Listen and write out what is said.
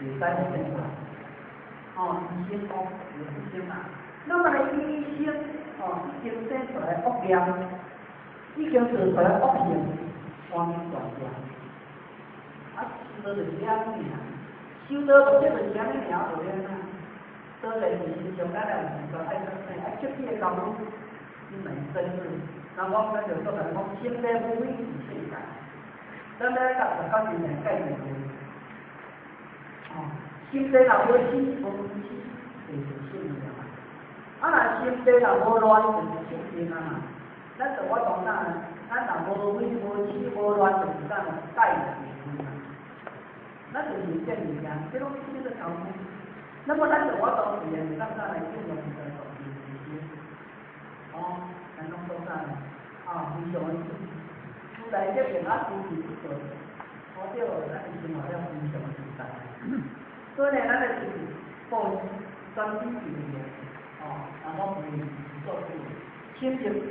袂使互變化。哦，醫生惡有醫生啊，那麼咧醫生哦已經生出來惡業，已經做出來惡行，趕緊斷掉。啊，修道就是按呢爾，修道目的就是按呢爾，無咧哪。當然是親像咱來有時愛出生，愛徹底的功夫，你咪真是。那我咱就說來講，心地無非是世界，咱來甲大家真正解釋過。哦，心地若無死，無死，就是聖了嘛。啊，若心地若無亂，就是聖定啊嘛。咱就我當啥？咱若無非無痴無亂，就是啥呢？解定嘛。咱就是這物件，這攏是這個功夫。那麼咱就我當時會當啥來應用在讀經時？哦，咱攏講啥呢？啊，非常自來這邊啊，自己去做，好對，咱的生活了非常自在。所以呢，咱就是報專心致志的，哦，然後袂做主，親近。